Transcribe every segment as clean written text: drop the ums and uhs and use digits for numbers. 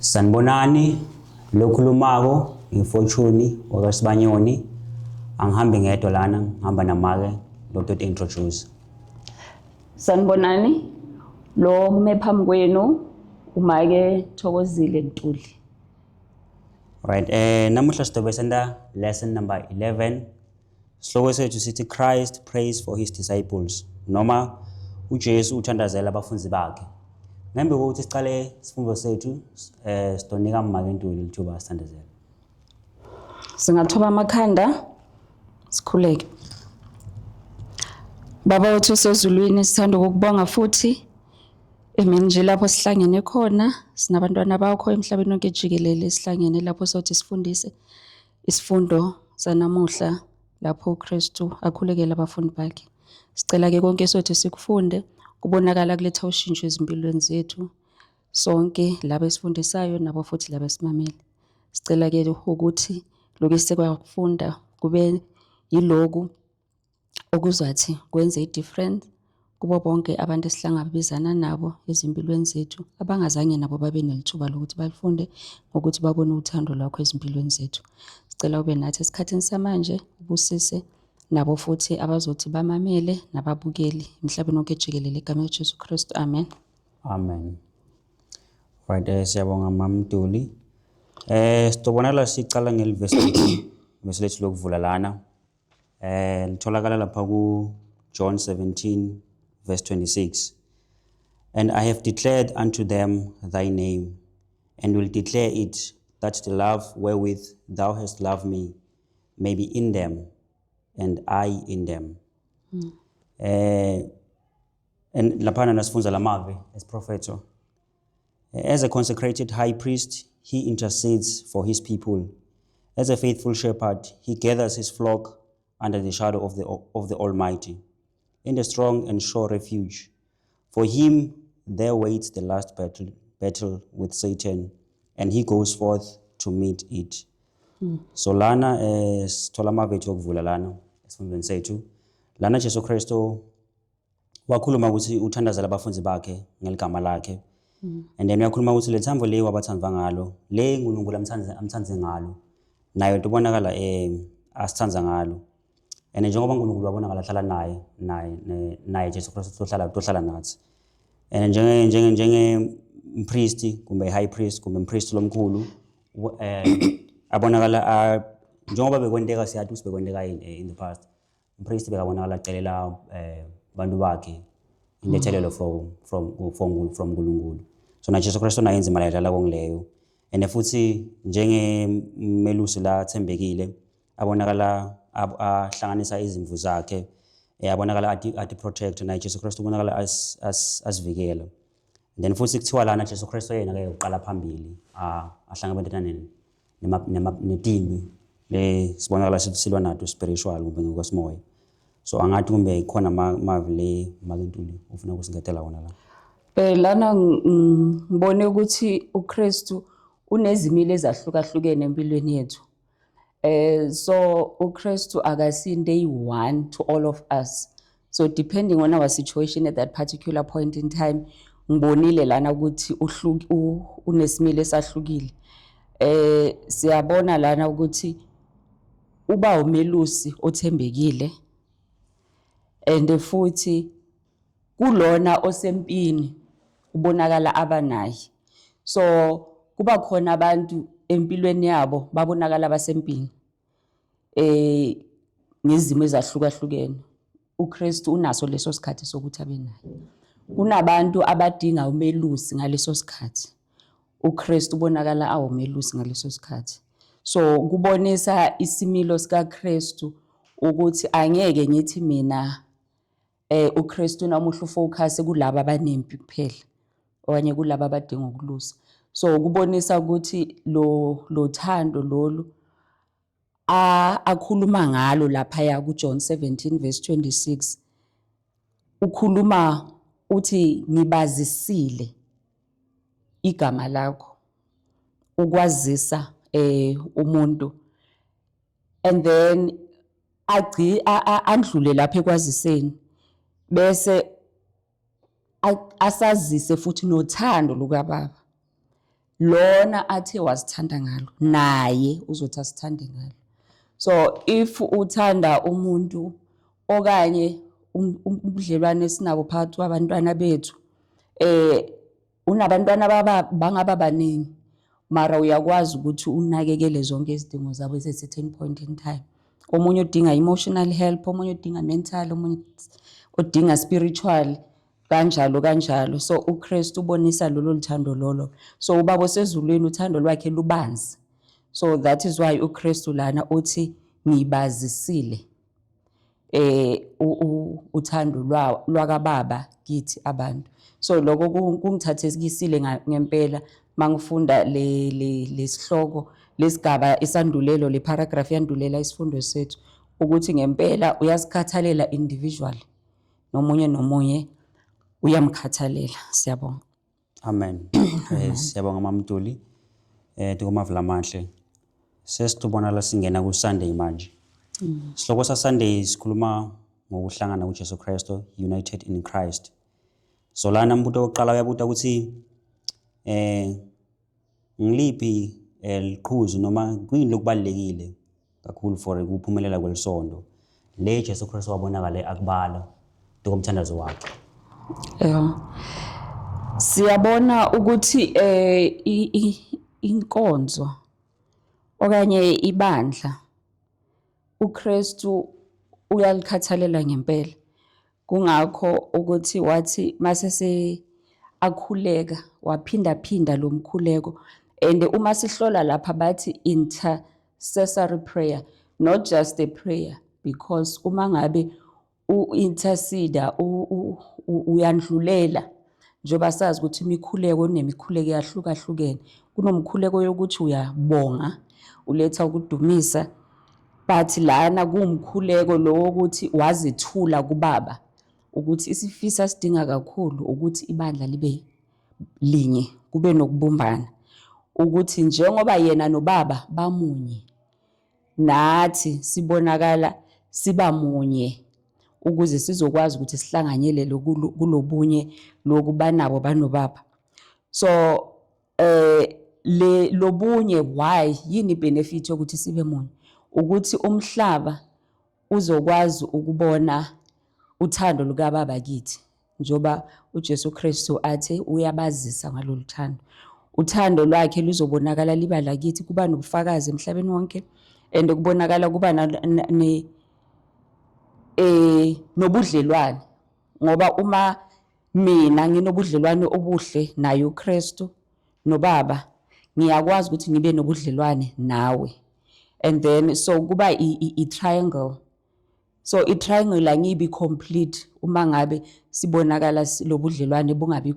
Sanibonani, lokhulumako ngiFortune wakaSibanyoni. Angihambi ngedwa lana, ngihamba namake lo introduce. Sanibonani, lo kume phambi kwenu umake Thokozile Ntuli. Right, namuhla sidobe senta lesson number 11. Sihloko sethu sithi Christ prays for his disciples, noma uJesu uthandazela abafundi bakhe. Ngembe kokuthi sicale isifundo sethu, sidonika Make Ntuli lithuba sithandazele. Singathoba amakhanda sikhuleke. Baba wethu osezulwini, sithanda ukukubonga futhi emini nje lapho sihlangene khona sinabantwana bakho emhlabeni wonke jikelele, sihlangene lapho sothi sifundise isifundo sanamuhla lapho uKristu akhulekela abafundi bakhe. Sicela ke konke sothi sikufunde kubonakala kuletha ushintsho ezimpilweni zethu sonke, laba esifundisayo nabo futhi laba esimamele. Sicela ke ukuthi lokhu esikwafunda kube yiloku okuzathi kwenze i-difference kubo bonke abantu esihlangabezana nabo ezimpilweni zethu abangazange nabo babe nelithuba lokuthi balifunde, ngokuthi babone uthando lwakho ezimpilweni zethu. Sicela ube nathi esikhathini samanje, ubusise nabo futhi abazothi bamamele nababukeli emhlabeni wonke jikelele, egameni likaJesu Kristu, amen. Amen. Right, siyabonga Mam Ntuli. Sitobonala sicala ngelivesi lethu, vesi lethu lokuvula lana. Litholakala lapha ku John 17 verse 26. "And I have declared unto them thy name, and will declare it, that the love wherewith thou hast loved me may be in them, and I in them." And laphana nasifundza lamavi esiprofetho. As a consecrated high priest, he intercedes for his people. As a faithful shepherd, he gathers his flock under the shadow of the Almighty, in the strong and sure refuge. For him there waits the last battle with Satan, and he goes forth to meet it. So lana sithola amavi ethu okuvula lana esifundweni sethu. Lana Jesu Kristu wakhuluma ukuthi uthandazela abafundi bakhe ngeligama lakhe. And then uyakhuluma ukuthi lethando le wabathandwa ngalo, le uNkulunkulu amthandze ngalo, nayo tubonakala asithandza ngalo. And njengoba uNkulunkulu wabonakala ahlala naye Jesu Kristu tohlala nathi. And njenge mpriest kumbe high priest kumbe mpriest lomkhulu, abonakala njengoba bekwenteka, siyathi ukuthi bekwenteka in the past. Umpriest bekabonakala acelela bantu bakhe intethelelo from uNkulunkulu. So na Jesu Kristu naye inzima layidlala kongileyo. And futhi njengemelusi la thembekile abonakala ahlanganisa izimvu zakhe, abonakala ati protect, naye Jesu Kristu ubonakala as asivikela. And then futhi kuthiwa lana Jesu Kristu yena ke uqala phambili ahlangabetana netimbi le sibonakala silwa nato spiritual kumbe ngokwesimoya. So angathi kumbe khona mavi le Make Ntuli ufuna ukusingetela wona la. Lana ngibone ukuthi uKristu unezimilo ezahlukahlukene empilweni yethu. So uKristu akasinto eyi-one to all of us. So depending on our situation at that particular point in time, ngibonile lana ukuthi unesimilo esahlukile. Siyabona lana ukuthi uba umelusi othembekile, and futhi kulona osempini ubonakala abanaye. So kuba khona abantu empilweni yabo babonakala basempini ngezimo ezahlukahlukene. uKristu unaso leso sikhathi sokuthi abe naye. Kunabantu abadinga umelusi ngaleso sikhathi, uKristu ubonakala awumelusi ngaleso sikhathi. So kubonisa isimilo sikaKristu ukuthi angeke ngithi mina uKristu namuhla ufocus kulaba abanempi kuphela okanye kulaba abadinga ukulusa. So kubonisa ukuthi lo thando lolu akhuluma ngalo laphaya kuJohn 17 verse 26, ukhuluma uthi, "Ngibazisile igama lakho," ukwazisa umuntu, and then agci andlule lapha ekwaziseni, bese asazise futhi nothando lukaBaba. Lona athe wasithanda ngalo, naye uzothi asithande ngalo. So if uthanda umuntu okanye ubudlelwane esinabo phakathi kwabantwana bethu, unabantwana baba bangaba baningi, mara uyakwazi ukuthi unakekele zonke izidingo zabo at a certain point in time. Omunye udinga emotional help, omunye udinga mental, omunye udinga spiritual, kanjalo kanjalo. So uKristu ubonisa lolo luthando lolo. So uBaba osezulwini uthando lwakhe lubanzi. So that is why uKristu lana uthi ngibazisile uthando lwakaBaba kithi abantu. So lokho kungithathekisile ngempela mangifunda le lesihloko, lesigaba isandulelo, le paragraph yandulela isifundo sethu, ukuthi ngempela uyasikhathalela individual, nomunye nomunye uyamkhathalela. Siyabonga. Amen. Siyabonga Mamduli. Tikomavula amahle. Sesitubona la singena ku Sunday manje. Sihloko sa Sunday sikhuluma ngokuhlangana kuJesu Kristu, united in Christ. So lana umbuto wokuqala uyabuta ukuthi ngiliphi liqhuzu noma kuyini lokubalekile kakhulu for ukuphumelela kwelisondo le Jesu Kristu wabonakala akubala ndokomthandazo wakhe. Yeah. Siyabona ukuthi inkonzo okanye ibandla uKristu uyalikhathalela ngempela. Kungakho ukuthi wathi mase se akhuleka waphinda phinda lo mkhuleko, and uma sihlola lapha bathi intercessory prayer, not just a prayer, because uma ngabe u-intercede uyandlulela, njengoba sazi ukuthi imikhuleko nemikhuleko yahlukahlukene. Kunomkhuleko yokuthi uyabonga, uletha ukudumisa, but lana kuwumkhuleko lo wokuthi wazithula kuBaba ukuthi isifisa sidinga kakhulu ukuthi ibandla libe linye, kube nokubumbana, ukuthi njengoba yena noBaba bamunye, nathi sibonakala siba munye ukuze sizokwazi ukuthi sihlanganyele kulobunye loku banabo banoBaba. So le lobunye, why, yini benefit yokuthi sibe munye? Ukuthi umhlaba uzokwazi ukubona uthando lukaBaba kithi, njengoba uJesu Kristu athi uyabazisa ngalolu thando. Uthando lwakhe luzobonakala liba lakithi, kuba nobufakazi emhlabeni wonke, and kubonakala kuba nobudlelwane, ngoba uma mina nginobudlelwane obuhle naye uKristu noBaba, ngiyakwazi ukuthi ngibe nobudlelwane nawe, and then so kuba i-triangle. So i-triangle angibi complete uma ngabe sibonakala lobudlelwane bungabi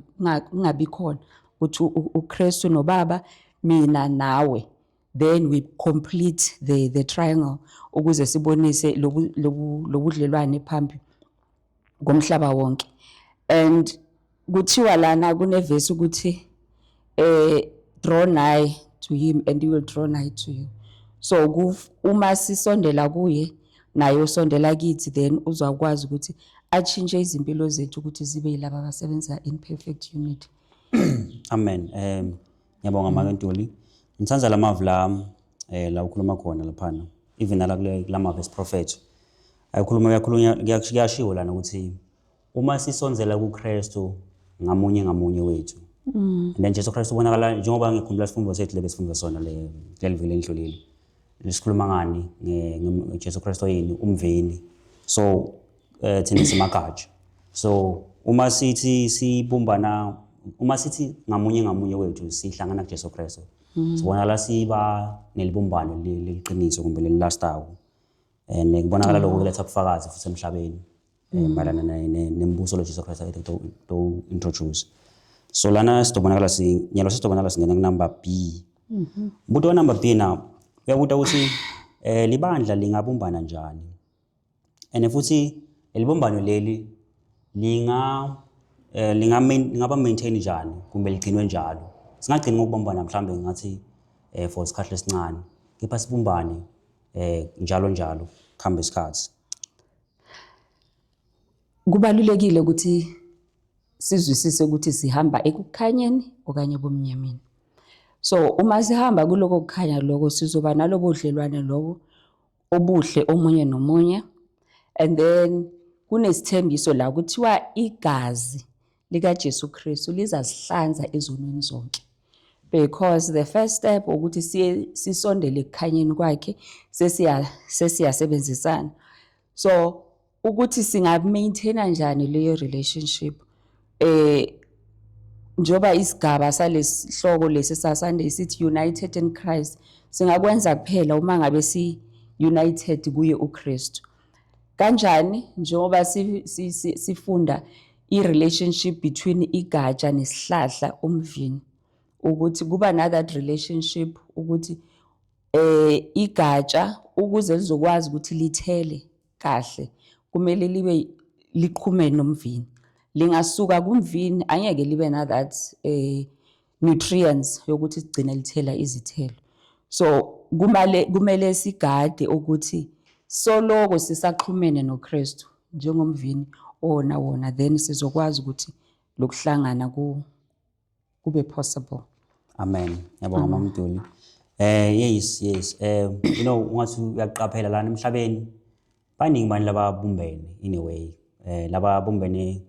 kungabi khona, ukuthi uKristu noBaba, mina nawe, then we complete the triangle ukuze sibonise lobudlelwane phambi komhlaba wonke. And kuthiwa lana kunevesi ukuthi draw nigh to him and he will draw nigh to you. So uma sisondela kuye, naye usondela kithi, then uzakwazi ukuthi atshintshe izimpilo zethu ukuthi zibe yilaba abasebenza in perfect unity. Amen. Ngiyabonga Make Ntuli. Ngithanda lamavi la la ukhuluma khona laphana. Even nala kule lamavi esiprofetho. Ayikhuluma, uyakhulunywa, kuyashiwo lana ukuthi uma sisondzela kuKristu ngamunye ngamunye wethu. And then Jesu Kristu ubonakala, njengoba ngikhumbula isifundo sethu lebe sifunda sona le leli viki lendlulile. Lesikhuluma ngani nge Jesu Kristu yini umvini. So thina simagatsha. So uma sithi sibumbana, uma sithi ngamunye ngamunye wethu sihlangana kuJesu Kristu, sibonakala siba nelibumbano leliqiniso kumbe lelilastako. And kubonakala lokho kuletha ubufakazi futhi emhlabeni mayelana nembuso lo Jesu Kristu to introduce. So lana sidobonakala si nyalo sidobonakala singena ku number B. Umbuto wa number B now uyabuta ukuthi libandla lingabumbana njani? And futhi lelibumbano leli lingaba maintain njani kumbe ligcinwe njalo? Singagcini ngokubumbana mhlambe ngathi for isikhathi esincane, kepha sibumbane njalo njalo kuhamba isikhathi. Kubalulekile ukuthi sizwisise ukuthi sihamba ekukhanyeni okanye ebumnyameni. So uma sihamba kuloko kukhanya lokho, sizoba nalobo budlelwane lobo obuhle omunye nomunye. And then kunesithembiso la, kuthiwa igazi likaJesu Kristu lizasihlanza ezonweni zonke, because the first step ukuthi siye sisondele ekukhanyeni kwakhe, sesiyasebenzisana. So ukuthi singa-maintaina njani leyo relationship, njoba isigaba salesihloko lesi sa-Sunday sithi "United in Christ", singakwenza kuphela uma ngabe si united kuye uKristu. Kanjani? Njengoba sifunda i-relationship between igatsha nesihlahla umvini, ukuthi kuba na that relationship, ukuthi igatsha ukuze lizokwazi ukuthi lithele kahle kumele libe liqhume nomvini. Lingasuka kumvini, angeke libe na that nutrients yokuthi sigcine lithela izithelo. So kumele sigade ukuthi soloko sisaxhumene noKristu njengomvini owona wona, then sizokwazi ukuthi lokuhlangana kube possible. Amen. Ngiyabonga, Mamduli. Yes. Ungathi uyaqaphela lana emhlabeni, baningi abantu lababumbene in a way. Lababumbene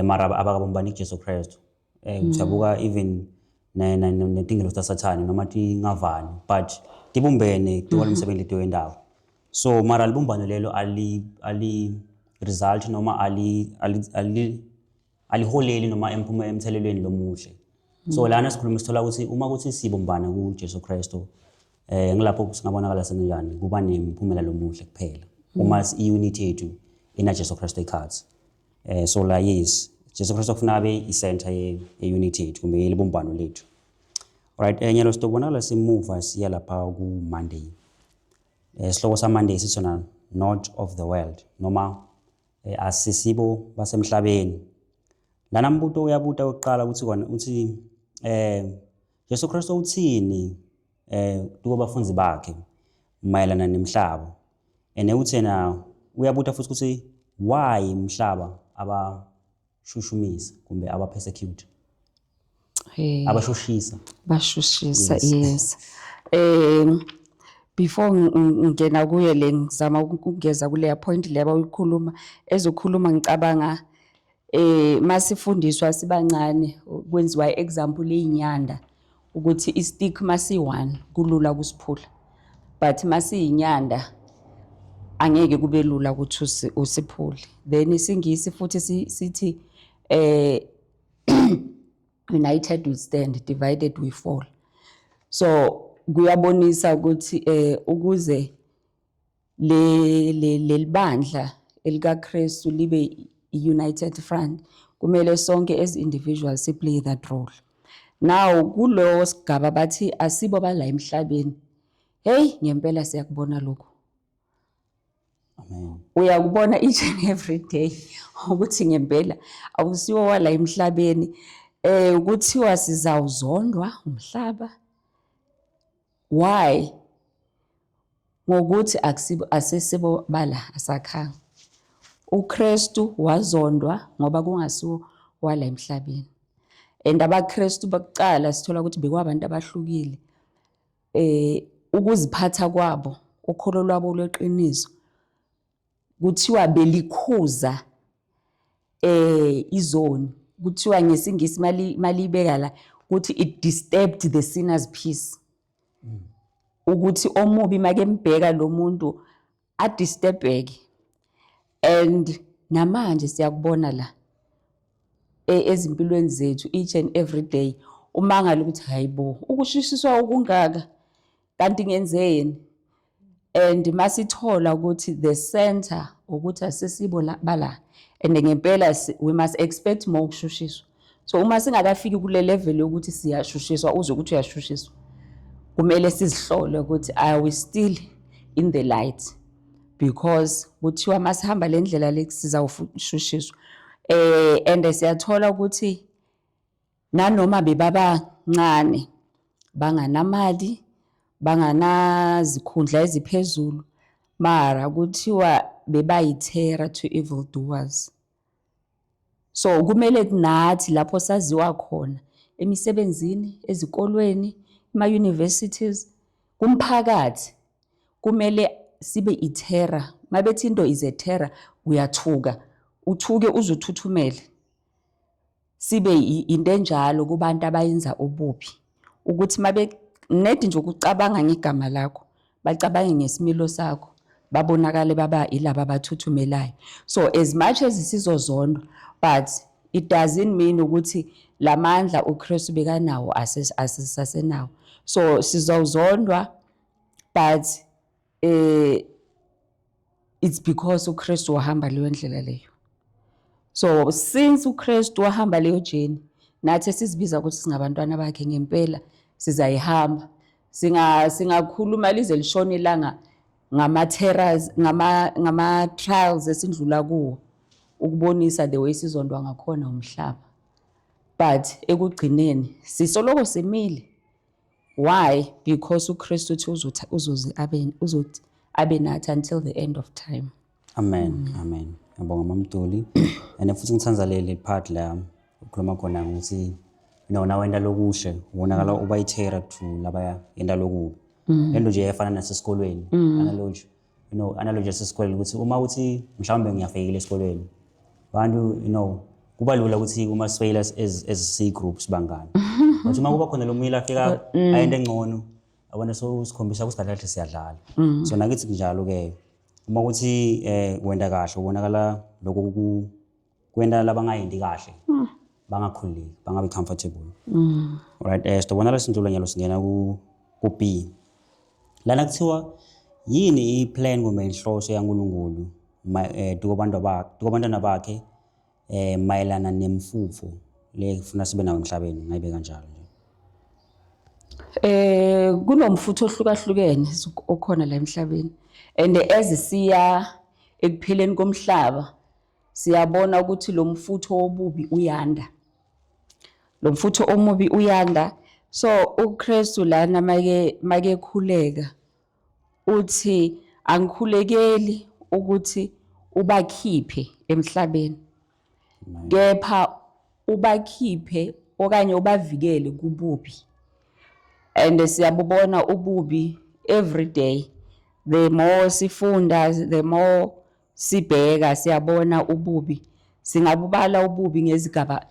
mara abakabumbani kuJesu Kristu. Uyabuka even netingelo taSathane noma tingavani, but tibumbene tiwona umsebenzi letiwendawo. So mara libumbano lelo ali result noma ali aliholeli noma emphume emthelelweni lomuhle. So lana sikhuluma, sithola ukuthi uma kuthi sibumbana kuJesu Kristu, ngilapho singabonakala senjani kuba nemphumela lomuhle kuphela uma i-unity yethu ina Jesu Kristu ekhathi. So la, yes, Jesu Kristu kufuna abe i-center ye-unity yethu kumbe yelibumbano lethu. Alright, nyalo sitobonakala simuva siya lapha ku Monday. Sihloko sa Monday sithona "Not of the world" noma asisibo basemhlabeni. Lana mbuto uyabuta okokuqala ukuthi kona uthi Jesu Kristu uthini kubo bafundi bakhe mayelana nemhlaba, and uthena uyabuta futhi ukuthi why umhlaba abashushumisa kumbe aba-persecute, abashushisa. Bashushisa. Yes. Before ngingena kuye le, ngizama ukungeza kuleya point le abayikhuluma ezokhuluma. Ngicabanga masifundiswa sibancane kwenziwa example eyinyanda, ukuthi i-stick masi-one kulula ukusiphula, but masiyinyanda angeke kube lula ukuthi usiphule. Then isiNgisi futhi sithi "United we stand, divided we fall." So kuyabonisa ukuthi ukuze le lelibandla elikaKristu libe united front, kumele sonke as individuals si play that role. Now kulo sigaba bathi asibo bala emhlabeni. Hey, ngempela siyakubona lokho. Amen. Uyakubona each and every day ukuthi ngempela awusiwo wala emhlabeni. Kuthiwa sizawuzondwa umhlaba. Why? Ngokuthi akusibo, asesibo bala, asakhanga. UKristu wazondwa ngoba kungasiwo wala emhlabeni. And abaKristu bakuqala sithola ukuthi bekwabantu abahlukile. Ukuziphatha kwabo, ukholo lwabo lweqiniso, kuthiwa belikhuza izoni. Kuthiwa ngesiNgisi malibeka la kuthi "it disturbed the sinner's peace", ukuthi omubi make mbheka lo muntu adisturbeke. And namanje siyakubona la ezimpilweni zethu each and every day. Umangala ukuthi hayibo, ukushishiswa okungaka, kanti ngenzeni? And masithola ukuthi the center ukuthi asesibo bala and ngempela we must expect more ukushushiswa. So uma singakafiki kule level yokuthi siyashushiswa, uzwe ukuthi uyashushiswa, kumele sizihlole ukuthi are we still in the light, because kuthiwa masihamba le ndlela le sizawushushiswa. And siyathola ukuthi nanoma bebabancane, banganamali, banganazikhundla eziphezulu, mara kuthiwa bebayi-terror to evil doers. So kumele nathi lapho saziwa khona, emisebenzini, ezikolweni, ema-universities, kumphakathi. Kumele sibe i-terror. Mabethi into is a terror, uyathuka, uthuke uze uthuthumele. Sibe into enjalo kubantu abayenza ububi, ukuthi mabe nedi nje ukucabanga ngegama lakho, bacabange ngesimilo sakho, babonakale baba ilaba abathuthumelayo. So as much as sizozondwa, but it doesn't mean ukuthi lamandla uKristu bekanawo asisasenawo. So sizozondwa, but it's because uKristu wahamba leyo ndlela leyo. So since uKristu wahamba leyo journey, nathi sizibiza ukuthi singabantwana bakhe ngempela sizayihamba. Singakhuluma lize lishone ilanga ngama terrors, ngama trials esindlula kuwo, ukubonisa the way sizondwa ngakhona umhlaba, but ekugcineni sisoloko simile. Why? Because uKristu uthi uzoze abe, uzothi abe nathi until the end of time. Amen, amen. Ngiyabonga, Mamduli. And futhi ngithanda leli part la ukhuluma khona ngokuthi nawenta lokuhle ubonakala uba i-terror to laba yenta lokubi. Lento nje efana nasesikolweni, analogy. Analogy yasesikolweni ukuthi uma uthi mhlawumbe ngiyafeyila esikolweni, abantu kuba lula ukuthi uma sifeyila as C groups bangani. But uma kuba khona lo munye lafika ayente engcono, yabona, so sikhombisa ukuthi kahle kahle siyadlala. So nakithi kunjalo ke, uma ukuthi wenda kahle ubonakala lokho kwenta labangayendi kahle bangakhululeki, bangabi comfortable. Alright, sitobona lesindlula nyalo, singena ku B lana kuthiwa yini i-plan kumbe inhloso yaNkulunkulu tukubantwana bakhe mayelana nemfutfo le kufuna sibe nawo emhlabeni? Ngayibe kanjalo nje. Kunomfutho ohlukahlukene okhona la emhlabeni, and as siya ekupheleni komhlaba siyabona ukuthi lo mfutho wobubi uyanda, lo mfutho omubi uyanda. So uKristu lana make khuleka uthi, "Angikhulekeli ukuthi ubakhiphe emhlabeni, kepha ubakhiphe okanye ubavikele kububi." And siyabubona ububi every day. The more sifunda, the more sibheka, siyabona ububi. Singabubala ububi ngezigaba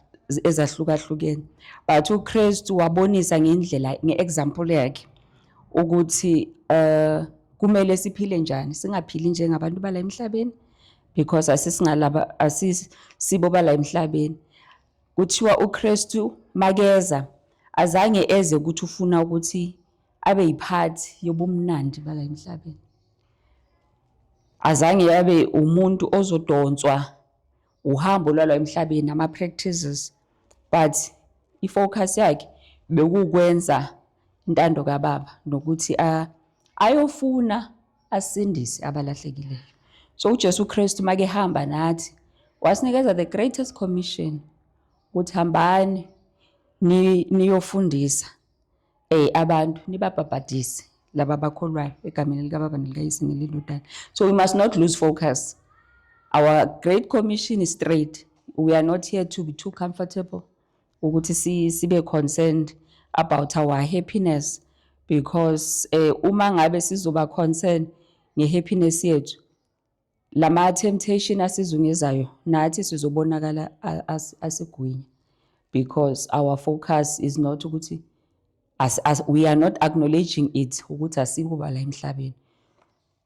ezahlukahlukene, but uKristu wabonisa ngendlela, nge-example yakhe, ukuthi kumele siphile njani, singaphili njengabantu bala emhlabeni, because asisingalaba, asisibo bala emhlabeni. Kuthiwa uKristu makeza azange eze ukuthi ufuna ukuthi abe yiphathi yobumnandi bala emhlabeni, azange abe umuntu ozodonswa uhambo lwala emhlabeni, ama-practices, but i-focus yakhe bekukwenza intando kaBaba nokuthi ayofuna asindise abalahlekileyo. So uJesu Kristu make hamba nathi wasinikeza the greatest commission ukuthi hambani niyofundisa abantu, nibabhabhadise laba abakholwayo egameni likaBaba nelikaYise neliNdodana. So we must not lose focus. Our great commission is straight. We are not here to be too comfortable ukuthi sibe concerned about our happiness, because uma ngabe sizoba concerned nge-happiness yethu, lama temptation asizungezayo nathi sizobonakala asigwinya, because our focus is not ukuthi as we are not acknowledging it ukuthi asikuba la emhlabeni,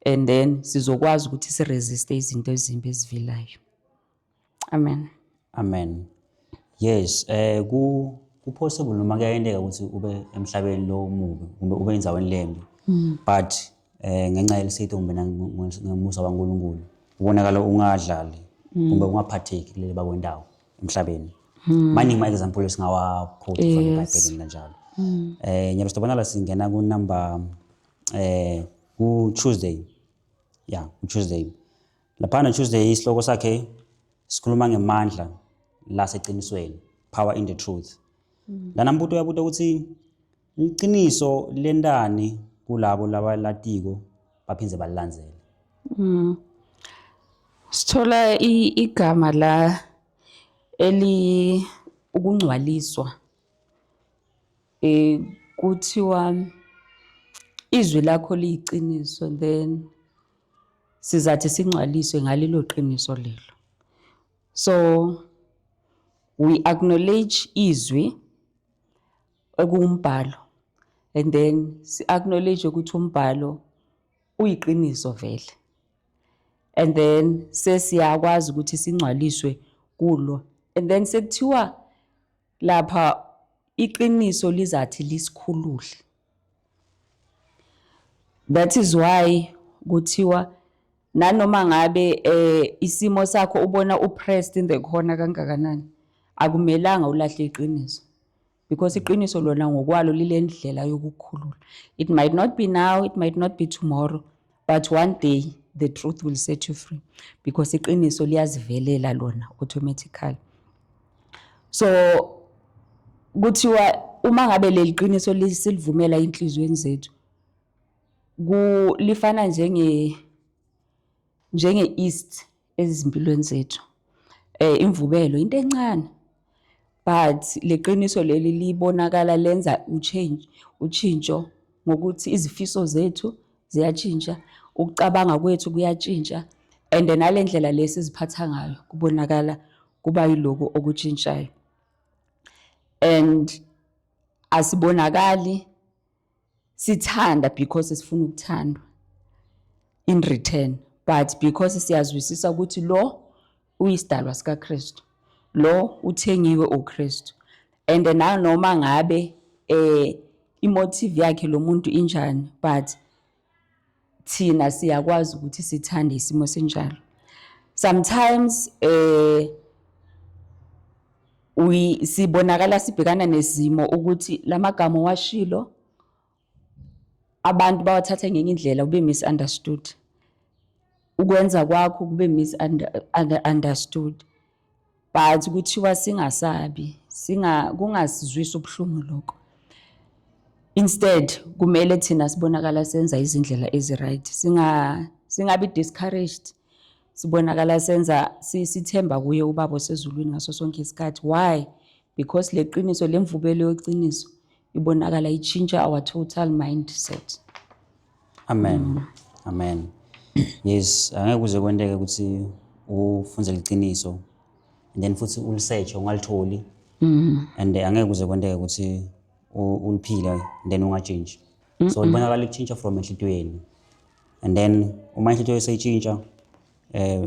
and then sizokwazi ukuthi si-resiste izinto ezimbi ezivelayo. Amen. Amen. Yes, ku possible noma kuyayenteka ukuthi ube emhlabeni lo mubi kumbe ube endzaweni lembi. But ngenxa yelisito kumbe ngemusa waNkulunkulu ubonakala ungadlali kumbe ungaphatheki kuleli bakwendawo emhlabeni. Maningi ma example esingawa quote from eBhayibhelini kanjalo. Nyalo sibona la singena ku number ku Tuesday. Yeah, ku Tuesday. Laphana Tuesday isihloko sakhe sikhuluma ngemandla laseqinisweni, power in the truth. Lana mbuto uyabuta ukuthi iqiniso lentani kulabo labalatiko baphindze balilandzele? Sithola igama la eli ukungcwaliswa. Kuthiwa izwi lakho liyiqiniso, then sizathi singcwaliswe ngalelo qiniso lelo. So we acknowledge izwi ekuwumbhalo, and then si acknowledge ukuthi umbhalo uyiqiniso vele, and then sesiyakwazi ukuthi singcwaliswe kulo, and then sekuthiwa lapha iqiniso lizathi lisikhulule. That is why kuthiwa nanoma ngabe isimo sakho ubona upressed in the corner kangakanani, akumelanga ulahle iqiniso, because iqiniso lona ngokwalo lilendlela yokukhulula. It might not be now, it might not be tomorrow, but one day the truth will set you free, because iqiniso liyazivelela lona automatically. So kuthiwa uma ngabe leli qiniso lisilivumela inhliziyweni zethu, ku lifana njenge yeast ezimpilweni zethu. Imvubelo into encane, but leqiniso leli libonakala lenza uchange, utshintsho ngokuthi izifiso zethu ziyatshintsha, ukucabanga kwethu kuyatshintsha, and nalendlela lesiziphatha ngayo kubonakala kuba yiloko okutshintshayo. And asibonakali sithanda because sifuna ukuthandwa in return, but because siyazwisisa ukuthi lo uyisidalwa sikaKristu, lo uthengiwe uKristu, and nanoma ngabe imotive yakhe lo muntu injani, but thina siyakwazi ukuthi sithande isimo sinjalo. Sometimes we sibonakala sibhekana nesimo ukuthi lamagama washilo abantu bawathatha ngenye indlela, ube misunderstood, ukwenza kwakho kube misunderstood, but kuthiwa singasabi, singa kungasizwisi ubuhlungu lokho. Instead kumele thina sibonakala senza izindlela ezi-right, singabi discouraged, sibonakala senza sithemba kuye uBaba osezulwini ngaso sonke isikhathi. Why? Because le qiniso, lemvubelo yoqiniso ibonakala itshintsha our total mindset. Amen. Amen. Yes, angeke kuze kwenteke ukuthi ufunze liciniso and then futhi ulisearch ungalitholi. And angeke kuze kwenteke ukuthi uliphile and then ungatshintshi. So libonakala likutshintsha from enhlitiyweni. And then uma inhlitiyo iseyitshintsha,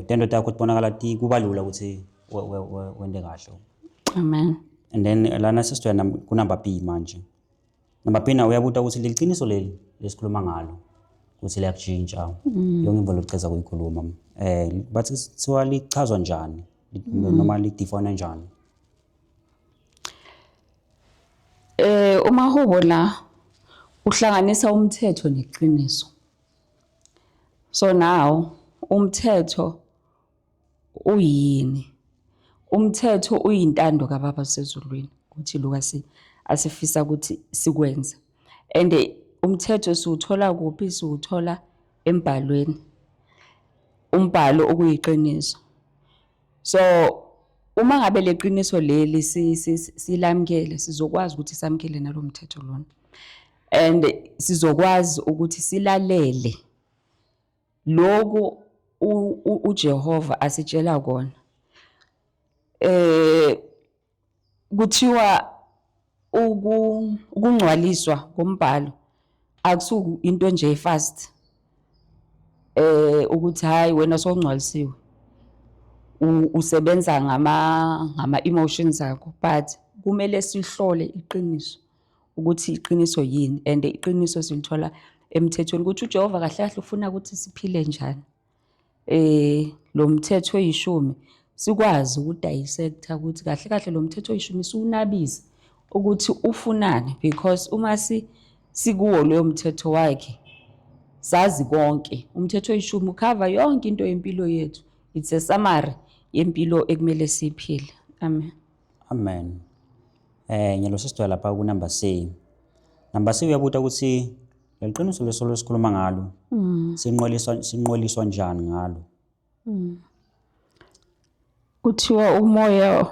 tento takho tibonakala ti kuba lula ukuthi wente kahle. Amen. And then lana sesitoya ku number B manje. Number B na uyabuta ukuthi leliciniso leli lesikhuluma ngalo ukuthi liyakutshintsha. Yonke into lokuceza kuyikhuluma. Bathi kuthiwa lichazwa njani noma lidefine njani? Umahubo la uhlanganisa umthetho neqiniso. So now umthetho uyini? Umthetho uyintando kaBaba sezulwini ukuthi lokho asifisa ukuthi sikwenze. And umthetho siwuthola kuphi? Siwuthola embhalweni. Umbhalo okuyiqiniso. So uma ngabe leqiniso leli silamkele, sizokwazi ukuthi samkele nalomthetho lona. And sizokwazi ukuthi silalele lokhu uJehova asitshela kona. Kuthiwa ukungcwaliswa kombhalo akusuku into nje fast, ukuthi hayi wena sowungcwalisiwe, usebenza ngama emotions akho, but kumele sihlole iqiniso ukuthi iqiniso yini, and iqiniso silithola emthethweni ukuthi uJehova kahle kahle ufuna ukuthi siphile njani. Lo mthetho oyishumi sikwazi ukudissecta ukuthi kahle kahle lo mthetho oyishumi siwunabise ukuthi ufunani, because uma sikuwo loyo mthetho wakhe sazi konke. Umthetho oyishumi ukhava yonke into yempilo yethu. It's a summary yempilo ekumele siyiphile. Amen. Amen. Nyalo sesithola lapha ku number C. Number C uyabuta ukuthi leliqiniso lesolo esikhuluma ngalo sinqweliswa njani ngalo? Kuthiwa umoya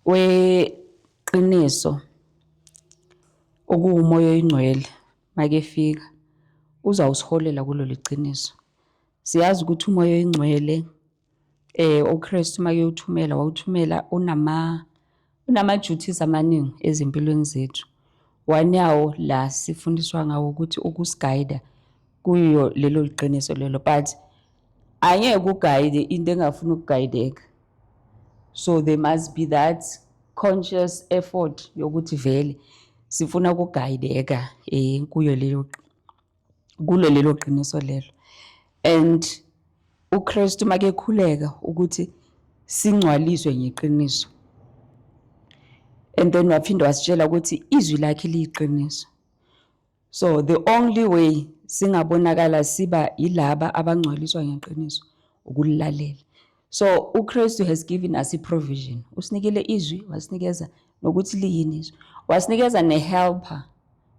weqiniso Okuwumoya oyingcwele makefika uzawusiholela kulo liqiniso. Siyazi ukuthi umoya oyingcwele uKristu makewuthumela wawuthumela unama duties amaningi ezimpilweni zethu. One yawo la sifundiswa ngawo ukuthi ukusi-guide kuyo lelo liqiniso lelo, but angeke u-guide into engafuni uku-guideka. So there must be that conscious effort yokuthi vele sifuna uku-guideka kuyo leyo kulo lelo qiniso lelo. And uKristu makekhuleka ukuthi singcwaliswe ngeqiniso, and then waphinde wasitshela ukuthi izwi lakhe liyiqiniso. So the only way singabonakala siba yilaba abangcwaliswa ngeqiniso ukulilalela. So uKristu has given us i-provision. Usinikele izwi, wasinikeza nokuthi liyini izwi, wasinikeza ne-helper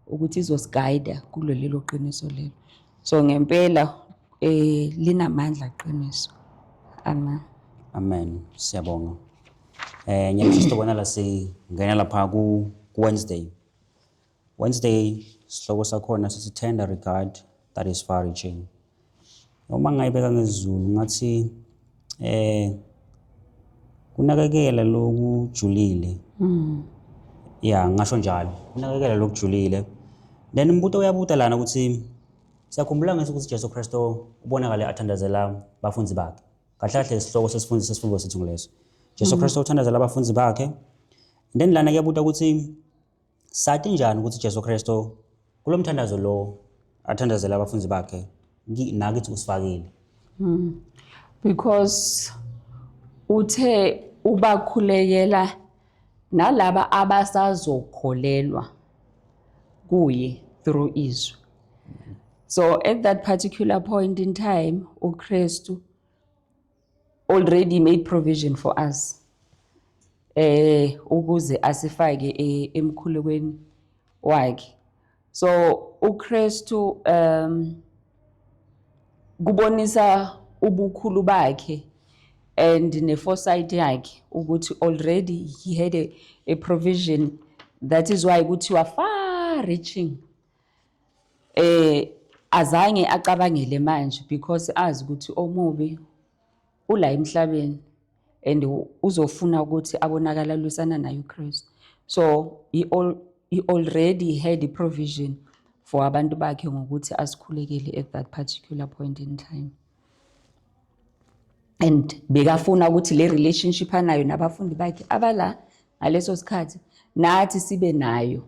ukuthi izosi-guide kulo lelo qiniso lelo. So ngempela linamandla qiniso. Amen. Amen. Siyabonga. Nyalo sitobona la singena lapha ku Wednesday. Wednesday sihloko sakhona sithi "Tender regard that is far reaching". Uma ngayibeka ngesiZulu ngathi kunakekela lokujulile. Ya, ngasho njalo. Kunakekela lokujulile. Then umbuto uyabuta lana ukuthi siyakhumbula ngesi ukuthi Jesu Kristo ubonakale athandazela bafundi bakhe. Kahle kahle isihloko sesifundo sethu nguleso. Jesu Kristo uthandazela abafundi bakhe. Then lana kuyabuta ukuthi sathi njani ukuthi Jesu Kristo kulo mthandazo lo athandazela abafundi bakhe nakithi usifakile? Because uthe ubakhulekela nalaba abasazokholelwa kuye through izwi. So at that particular point in time, uKristu already made provision for us ukuze asifake emkhulekweni wakhe. So uKristu kubonisa ubukhulu bakhe and ne-foresight yakhe ukuthi already he had a provision. That is why kuthiwa far reaching. Azange acabangele manje because azi ukuthi omubi ula emhlabeni and uzofuna ukuthi abonakala lwisana naye uKristu. So he already had a provision for abantu bakhe ngokuthi asikhulekele at that particular point in time, and bekafuna ukuthi le relationship anayo nabafundi bakhe abala ngaleso sikhathi nathi sibe nayo,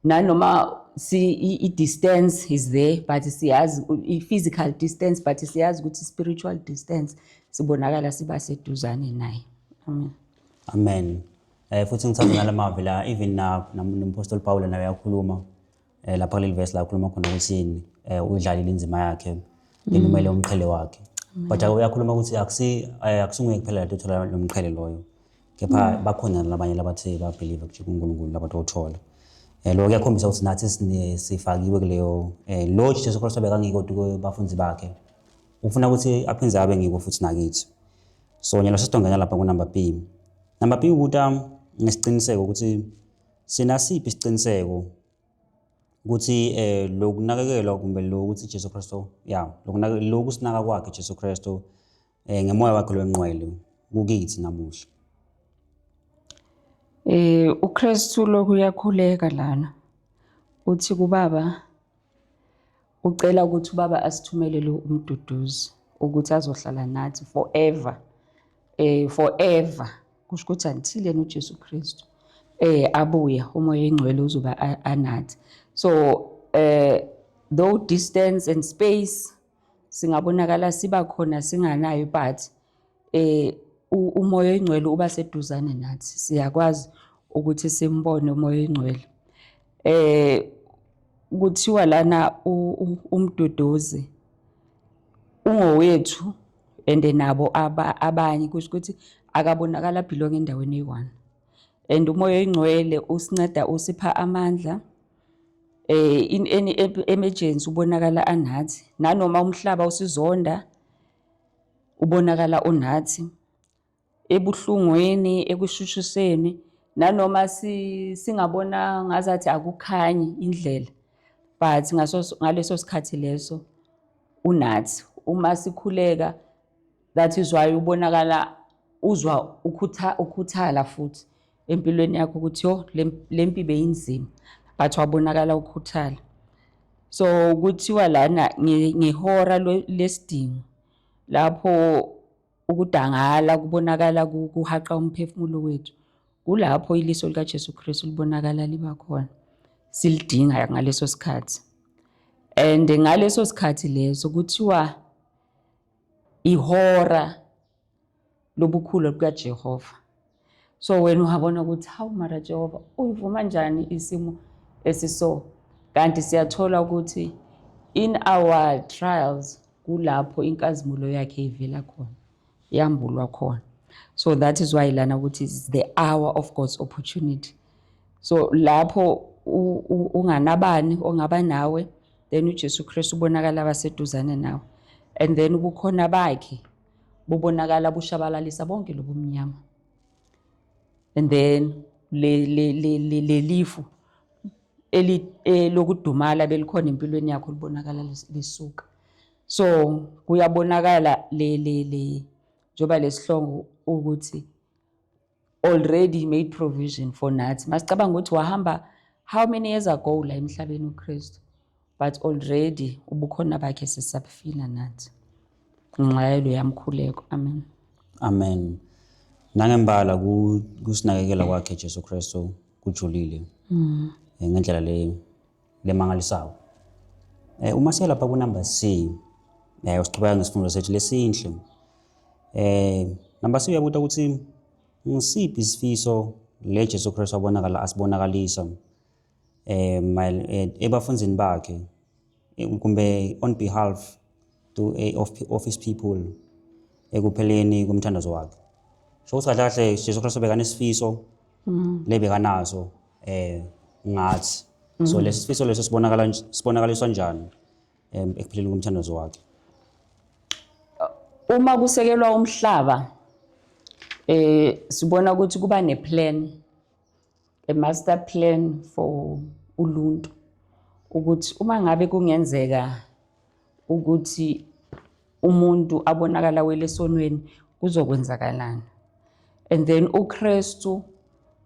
nanoma si i-distance is there, but siyazi i-physical distance, but siyazi ukuthi spiritual distance sibonakala siba seduzane naye. Amen. Amen. Futhi ngithanda nalamavi la, even na noMpostoli Paul naye uyakhuluma lapha kuleli verse la ukhuluma khona ukuthi uyidlalile inzima yakhe, then umele umqhele wakhe. But uyakhuluma ukuthi akusinguye kuphela la uthola lo mqhele loyo. Kepha bakhona nabanye labathe ba believe kuNkulunkulu labatothola. Lo kuyakhombisa ukuthi nathi sifakiwe kuleyo lo Jesu Kristu bekangiko kubafundi bakhe. Ufuna ukuthi aphindze abe ngiko futhi nakithi. So nyalo sesitongena lapha ku number B. Number B ubuta ngesiciniseko ukuthi sinasiphi isiciniseko ukuthi lokunakekelwa kumbe lokuthi Jesu Kristu ya loku sinaka kwakhe Jesu Kristu ngemoya wakhe longcwele kukithi namuhla. UKristu lokhu uyakhuleka lana. Uthi kubaba ucela ukuthi ubaba asithumelele umduduzi ukuthi azohlala nathi forever. Forever kusho ukuthi until yena uJesu Kristu abuya, umoya oyingcwele uzoba anathi. So though distance and space singabonakala siba khona singanayo, but umoya oyingcwele uba seduzane nathi, siyakwazi ukuthi simbone umoya oyingcwele. Kuthiwa lana umduduzi ungowethu and nabo abanye, kusho ukuthi akabonakala belong endaweni eyi-one, and umoya oyingcwele usinceda, usipha amandla in any emergency ubonakala anathi, nanoma umhlaba usizonda ubonakala unathi, ebuhlungwini, ekushushiseni. Nanoma singabona ngazathi akukhanyi indlela, but ngaso ngaleso sikhathi leso unathi uma sikhuleka. That is why ubonakala uzwa ukhuthala futhi empilweni yakho ukuthi yo, lempi beyinzima, but wabonakala ukhuthala. So kuthiwa lana ngehora lesidingo, lapho ukudangala kubonakala kuhaqa umphefumulo wethu, kulapho iliso likaJesu Kristu libonakala liba khona, silidinga ngaleso sikhathi. And ngaleso sikhathi leso kuthiwa ihora lobukhulu bukaJehova. So wena uyabona ukuthi hawu, mara Jehova, uyivuma njani isimo esiso? Kanti siyathola ukuthi in our trials kulapho inkazimulo yakhe ivela khona, yambulwa khona. So that is why lana ukuthi is the hour of God's opportunity. So lapho unganabani ongaba nawe, then uJesu Kristu ubonakala abaseduzane nawe, and then ubukhona bakhe bubonakala bushabalalisa bonke lobumnyama, and then le le le le lelifu eli lokudumala belikhona empilweni yakho libonakala lisuka. So kuyabonakala le njoba lesihlongo ukuthi already made provision for nathi. Masicabanga ukuthi wahamba how many years ago la emhlabeni uKristu, but already ubukhona bakhe sisabufila nathi ngenxa yalo yamkhuleko. Amen. Amen. Nangembala kusinakekela kwakhe Jesu Kristu kujulile ngendlela le lemangalisayo. Uma siya lapha ku number C, usiqhubeka ngesifundo sethu lesinhle. Number C uyabuta ukuthi ngisiphi isifiso le Jesu Kristu abonakala asibonakalisa ebafundzini bakhe, kumbe on behalf to of his people ekupheleni komthandazo wakhe. So ukuthi kahle kahle Jesu Kristu bekanesifiso lebekanaso ngathi. So lesi sifiso leso sibonakala sibonakaliswa njani ekupheleni komthandazo wakhe? Uma kusekelwa umhlaba, sibona ukuthi kuba neplan, a master plan for uluntu, ukuthi uma ngabe kungenzeka ukuthi umuntu abonakala wele esonweni, kuzokwenzakalani. And then uKristu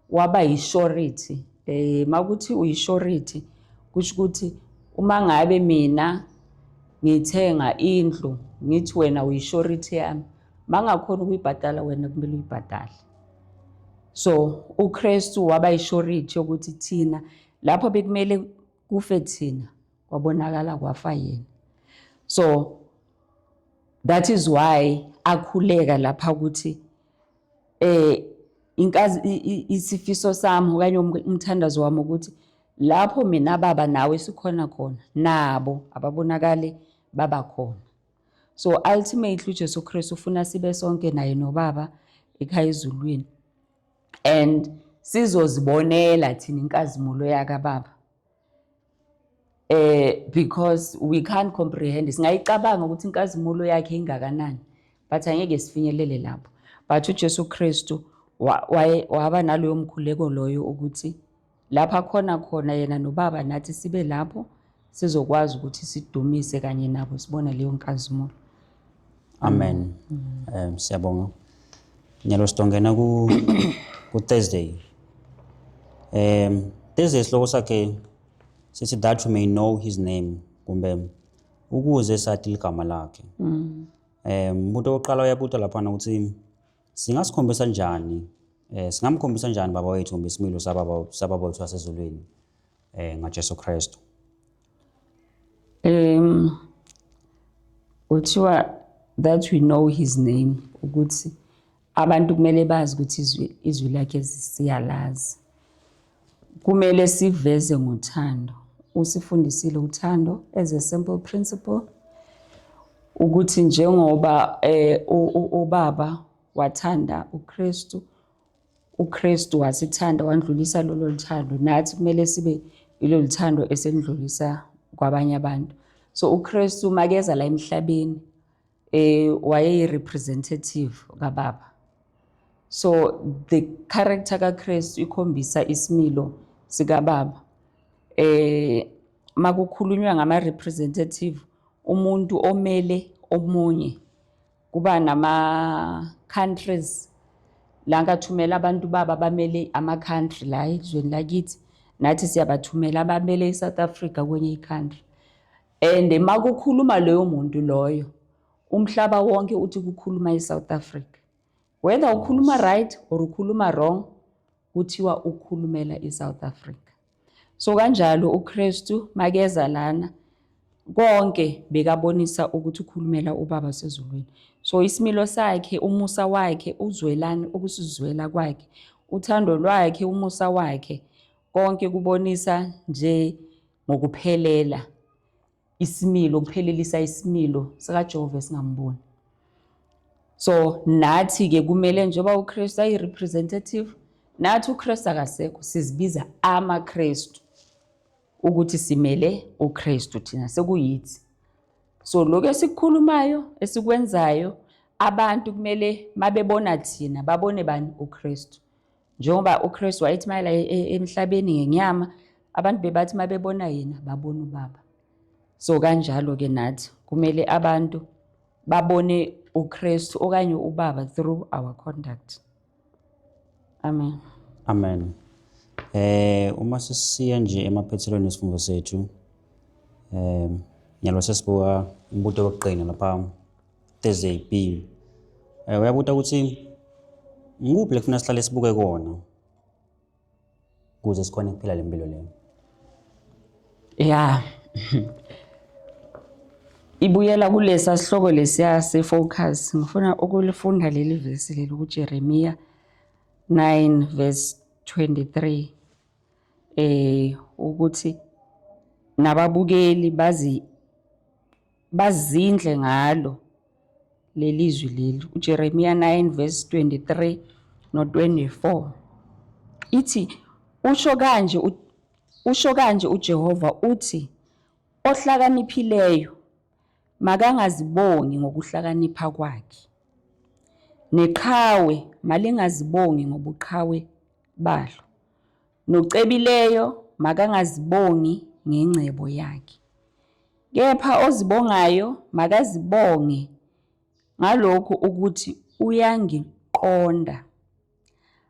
waba yisurety. Makuthi uyisurety, kusho ukuthi uma ngabe mina ngithenga indlu, ngithi wena uyisurety yami, mangakhona ukuyibhadala, wena kumele uyibhadale. So uKristu waba yisurety yokuthi thina lapho bekumele kufe thina, kwabonakala kwafa yena. So that is why akhuleka lapha ukuthi inkazi isifiso sami okanye umthandazo wami ukuthi lapho mina Baba nawe sikhona khona, nabo ababonakale baba khona. So ultimately uJesu Kristu ufuna sibe sonke naye noBaba ekhaya ezulwini, and sizozibonela thina inkazimulo yakaBaba, because we can't comprehend. Singayicabanga ukuthi inkazimulo yakhe ingakanani, but angeke sifinyelele lapho. But uJesu Kristu waba naloyo mkhuleko loyo ukuthi lapha khona khona yena noBaba, nathi sibe lapho, sizokwazi ukuthi sidumise kanye nabo, sibone leyo nkazimulo. Amen. Siyabonga. Nyalo sitongena ku Thursday. Thursday sihloko sakhe sithi "That we may know his name", kumbe ukuze sathi ligama lakhe. Umuntu oqala uyabuta lapha ukuthi singasikhombisa njani, singamkhombisa njani baba wethu kumbe isimilo sababa wethu wasezulwini ngaJesu Kristu. Kuthiwa "that we know his name", ukuthi abantu kumele bazi ukuthi izwi lakhe siyalazi. Kumele siveze ngothando. Usifundisile uthando as a simple principle, ukuthi njengoba ubaba wathanda uKristu, uKristu wasithanda wandlulisa lolo luthando, nathi kumele sibe ilolu thando eselidlulisa kwabanye abantu. So uKristu makeza la emhlabeni, wayeyi representative kaBaba. So the character kaKristu ikhombisa isimilo sikaBaba. Makukhulunywa ngama representative, umuntu omele omunye, kuba nama countries la ngathumela abantu baba bamele ama country la ezweni lakithi, nathi siyabathumela abamele iSouth Africa kwenye i-country. And makukhuluma loyo muntu loyo, umhlaba wonke uthi kukhuluma iSouth Africa. Whether ukhuluma right or ukhuluma wrong, kuthiwa ukhulumela iSouth Africa. So kanjalo uKristu makeza lana, konke bekabonisa ukuthi ukhulumela uBaba sezulwini. So isimilo sakhe, umusa wakhe, uzwelani, ukusizwela kwakhe, uthando lwakhe, umusa wakhe, konke kubonisa nje ngokuphelela isimilo, ukuphelelisa isimilo sikaJehova esingamboni. So nathi ke kumele, njengoba uKristu ayi representative, nathi uKristu akasekho, sizibiza amaKristu ukuthi simele uKristu, thina sekuyithi. So lokho esikukhulumayo, esikwenzayo, abantu kumele mabebona thina babone bani? UKristu. Njengoba uKristu wayethi mayela emhlabeni ngenyama, abantu bebathi mabebona yena babona uBaba. So kanjalo ke nathi kumele abantu babone uKristu okanye uBaba through our conduct. Amen. Amen. Uma sesiya nje emaphethelweni esifundo sethu, nyalo sesibuka umbuto wokugcina lapha, Thursday B. Uyabuta ukuthi ngikuphi lekufuna sihlale sibuke kona ukuze sikhone ukuphila le mpilo leyo. Ya. Ibuyela kulesa sihloko lesiya se-focus. Ngifuna ukulifunda leli vesi leli kuJeremiya 9 verse 23, ukuthi nababukeli bazi bazindle ngalo lelizwi leli. uJeremiya 9 verse 23 no 24 ithi, Usho kanje uJehova uthi, ohlakaniphileyo makangazibongi ngokuhlakanipha kwakhe, neqhawe malingazibongi ngobuqhawe balo, nocebileyo makangazibongi ngengcebo yakhe. Kepha ozibongayo makazibonge ngalokhu ukuthi uyangiqonda.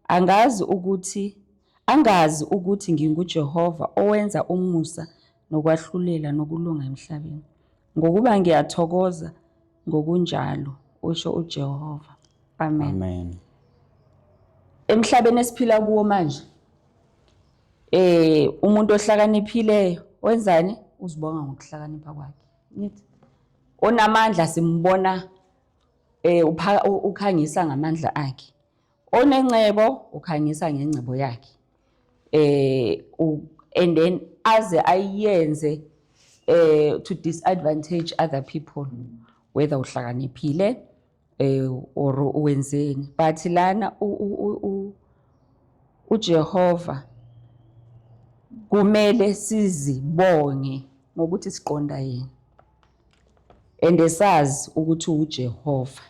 Angazi ukuthi nginguJehova owenza umusa nokwahlulela nokulunga emhlabeni. Ngokuba ngiyathokoza ngokunjalo, usho uJehova." Amen. Amen. Emhlabeni esiphila kuwo manje, umuntu ohlakaniphileyo wenzani? Uzibonga ngokuhlakanipha kwakhe. Ngithi onamandla simbona ukhangisa ngamandla akhe. Onengcebo ukhangisa ngengcebo yakhe. And then aze ayenze to disadvantage other people, whether uhlakaniphile or wenzeni. But lana uJehova kumele sizibonge ngokuthi siqonda yena and sazi ukuthi uJehova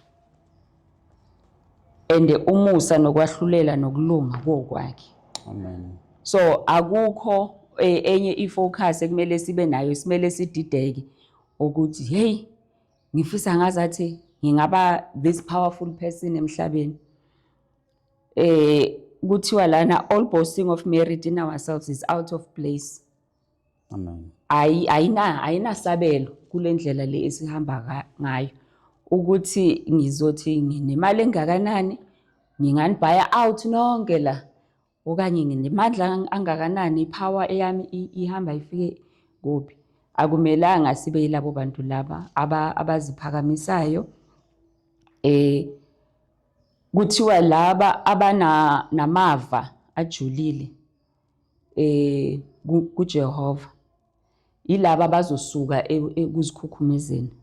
and umusa nokwahlulela nokulunga kokwakhe. Amen. So akukho enye ifocus ekumele sibe nayo, simele sidideke ukuthi, hey, ngifisa ngazathi ngingaba this powerful person emhlabeni. Kuthiwa lana, all boasting of merit in ourselves is out of place. Amen. Ayi, ayinasabelo kule ndlela le esihamba ngayo, ukuthi ngizothi nginemali engakanani, ngingani-buy out nonke la, okanye nginemandla angakanani, ipower eyami ihamba ifike kuphi. Akumelanga sibe yilabo bantu laba abaziphakamisayo. Kuthiwa laba abana namava ajulile kuJehova yilaba abazosuka ekuzikhukhumezeni,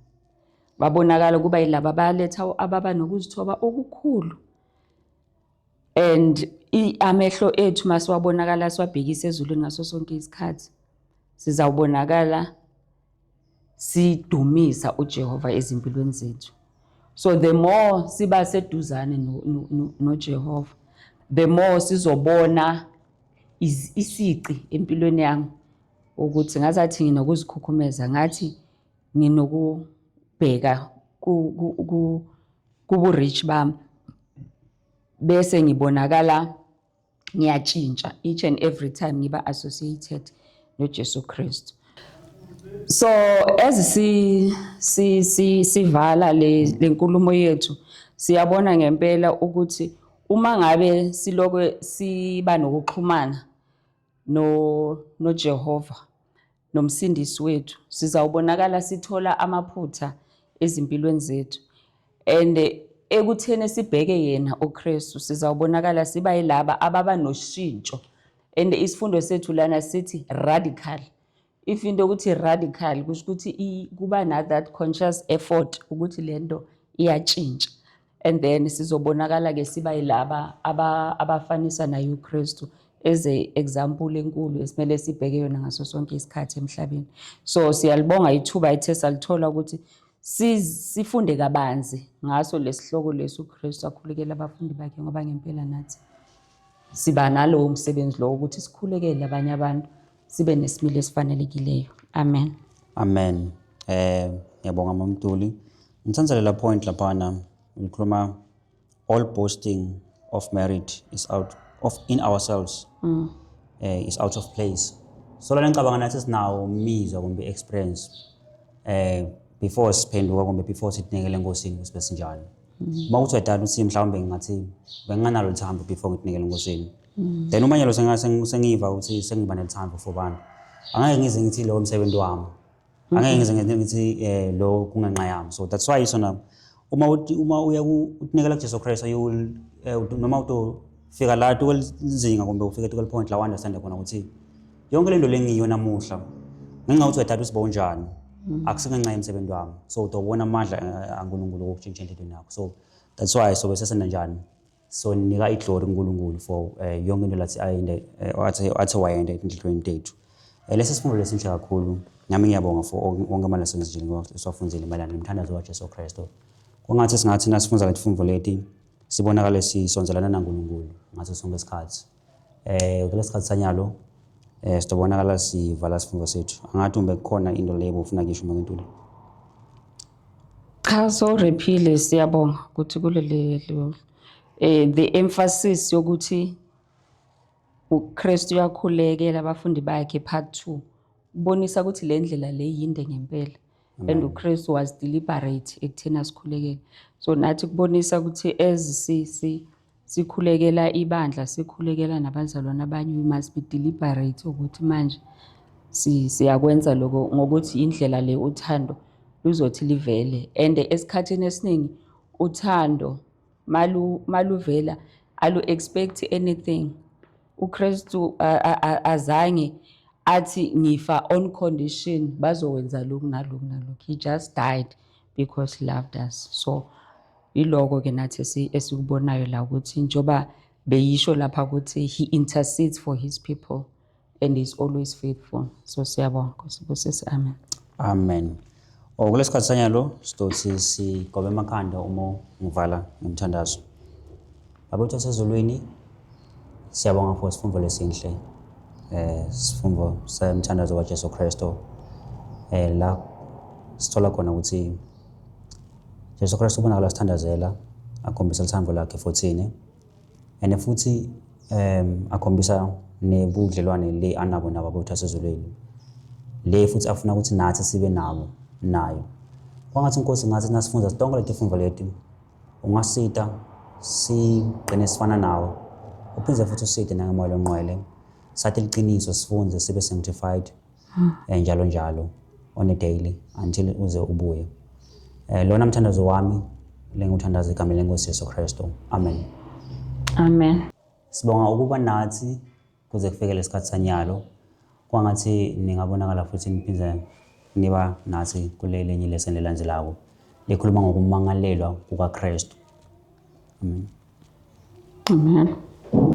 babonakala kuba yilaba abaletha ababa nokuzithoba okukhulu. And amehlo ethu masiwabonakala siwabhekise ezulwini ngaso sonke isikhathi, sizawubonakala sidumisa uJehova ezimpilweni zethu. So the more siba seduzane noJehova, the more sizobona isici empilweni yami ukuthi ngazathi nginokuzikhukhumeza, ngathi nginokubheka kubu-rich bami, bese ngibonakala ngiyatshintsha each and every time ngiba associated noJesu Kristu. So as si si si sivala le lenkulumo yethu, siyabona ngempela ukuthi uma ngabe silokwe siba nokuxhumana no noJehova nomsindisi wethu, sizawubonakala sithola amaphutha ezimpilweni zethu, and ekutheni sibheke yena uKristu, sizawubonakala siba yilaba ababa noshintsho. And isifundo sethu lana sithi radical. If into ukuthi radical, kusho ukuthi kuba na that conscious effort ukuthi lento iyatshintsha, and then sizobonakala ke siba yilaba abafanisa naye uKristu as a example enkulu esimele sibheke yona ngaso sonke isikhathi emhlabeni. So siyalibonga ithuba ethe salithola ukuthi sifunde kabanzi ngaso lesihloko lesi, uKristu akhulekela abafundi bakhe, ngoba ngempela nathi siba nalowo msebenzi lowo ukuthi sikhulekele abanye abantu, sibe nesimilo esifanelekileyo. Amen. Amen. Ngiyabonga, Mamduli. Ngithanda lela point laphana ngikhuluma, all boasting of merit is out of in ourselves is out of place. So lana ngicabanga nathi sinawo umizwa kumbe experience before siphenduka kumbe before sitinikele eNkosini ukuthi besinjani. Uma kuthi uyadala ukuthi mhlawumbe ngingathi benginganalo uthando before ngitinikele eNkosini. Then uma nyalo sengiva ukuthi sengiba nethando for abantu, angeke ngize ngithi lo msebenzi wami. Angeke ngize ngithi lo kungenxa yami. So that's why sona uma uthi uma uya utinikela kuJesu Christ, you will noma utofika la tukwelizinga kumbe ufike tukweli point la understand khona ukuthi yonke lento lengiyo namuhla ngenxa yokuthi uyathatha usiba unjani, akusingenxa yemsebenzi wami. So utobona amandla aNkulunkulu okutshintsha enhliziyweni yakho. So that's why so bese njani, so nika iglory kuNkulunkulu for yonke into lathi ayende athi wayenda enhliziyweni tethu. Lesi sifundo lesinhle kakhulu. Nami ngiyabonga for wonke ama lessons nje esiwafundzile mayelana nomthandazo waJesu Kristu. Kwangathi singathi nasifundza letifundo leti, sibonakale sisondelana naNkulunkulu ngaso sonke isikhathi. Kulesikhathi sanyalo sitobonakala sivala sifundo sethu. Angathi umbe kukhona into leyo ufuna ngisho, Makentuli. Cha, so rephile, siyabonga ukuthi kulele the emphasis yokuthi uKristu uyakhulekela abafundi bakhe part 2 ubonisa ukuthi le ndlela le yinde ngempela, and uKristu was deliberate ekutheni asikhulekele. So nathi kubonisa ukuthi as si si sikhulekela ibandla, sikhulekela nabazalwane abanye, we must be deliberate ukuthi manje siyakwenza lokho ngokuthi indlela le uthando luzothi livele. And esikhathini esiningi uthando maluvela alu expect anything. uKristu azange athi ngifa on condition bazowenza lokhu nalokhu nalokhu. He just died because he loved us. So iloko ke nathi esikubonayo la, ukuthi njoba beyisho lapha ukuthi he intercedes for his people and is always faithful. So siyabonga, Nkosi busise, amen. Amen. Oh, kulesikhathi sanyalo sizothi sigobe emakhanda uma ngivala ngomthandazo. Baba wethu wasezulwini, siyabonga for isifundo lesinhle. Isifundo semthandazo waJesu Kristu. La sithola khona ukuthi Jesu Kristu ubonakala sithandazela, akhombisa uthando lakhe futhini. And futhi akhombisa nebudlelwane le anabo nabo wethu wasezulwini. Le futhi afuna ukuthi nathi sibe nabo nayo. Kwangathi, Nkosi, ngathi nasifunda tonke leti fundvo leti, ungasita sigcine sifana nawe, uphindze futhi usite nangemoya longcwele sathi liciniso, sifunze, sibe sanctified njalo njalo on a daily until uze ubuye. Lona mthandazo wami lenguthandaza egameni leNkosi Jesu Kristu, amen. Amen. Sibonga ukuba nathi kuze kufike lesikhathi sanyalo. Kwangathi ningabonakala futhi niphindze niba nathi kule lenye lesson lelandzelako likhuluma ngokumangalelwa kukaKristu. Amen. Amen.